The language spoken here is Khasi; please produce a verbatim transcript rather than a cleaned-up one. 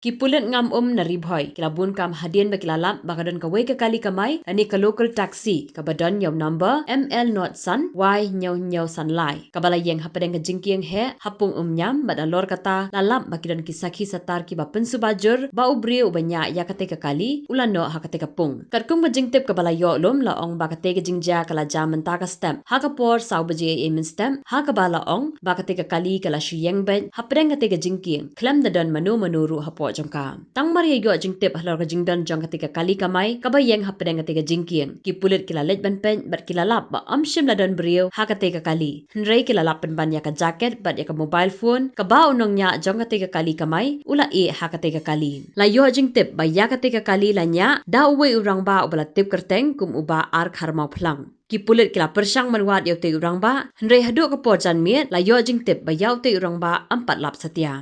Ki pulit ngam um na Ri Bhoi ki la bun kam hadien ba ki la lap ba ka don kawei ka kali kamai lane ka local taxi kaba don ïa u number M L not san Y hynñiew hynñiew san lai, kaba la ïeng hapdeng ka jingkieng heh ha pung Umñiam, bad halor kata la lap ba ki don ki sakhi satar kiba pynsuba jur ba u briew uba ñiah ïa katei ka kali u la noh ha katei ka pung. Katkum ka jingtip kaba la ïoh lum, la ong ba katei ka jingjia ka la jia mynta ka step ha ka por saw baje ei ei mynstep, ha kaba la ong ba katei ka kali ka la shu ïeng beit hapdeng katei ka jingkieng khlem da don mano mano ruh hapoh jong ka. Tang mar ïa ïoh jingtip halor ka jingdon jong katei ka kali kamai kaba ïeng hapdeng katei ka jingkieng, ki pulit ki la leit ban peit bad ki la lap ba ym shym la don briew ha katei ka kali. Hynrei ki la lap pynban ïa ka jaket bad ïa ka mobile phone kaba u nongñiah jong katei ka kali kamai u la ïeh ha katei ka kali. La ïoh jingtip ba ïa katei ka kali la ñiah da uwei u rangbah uba la tip kyrteng kum u Bah Arkharmaw Phlang. Ki pulit ki la pyrshang ban wad ïa utei u rangbah, hynrei haduh ka por janmiet la ïoh jingtip ba ïa utei u rangbah ym pat lap satia.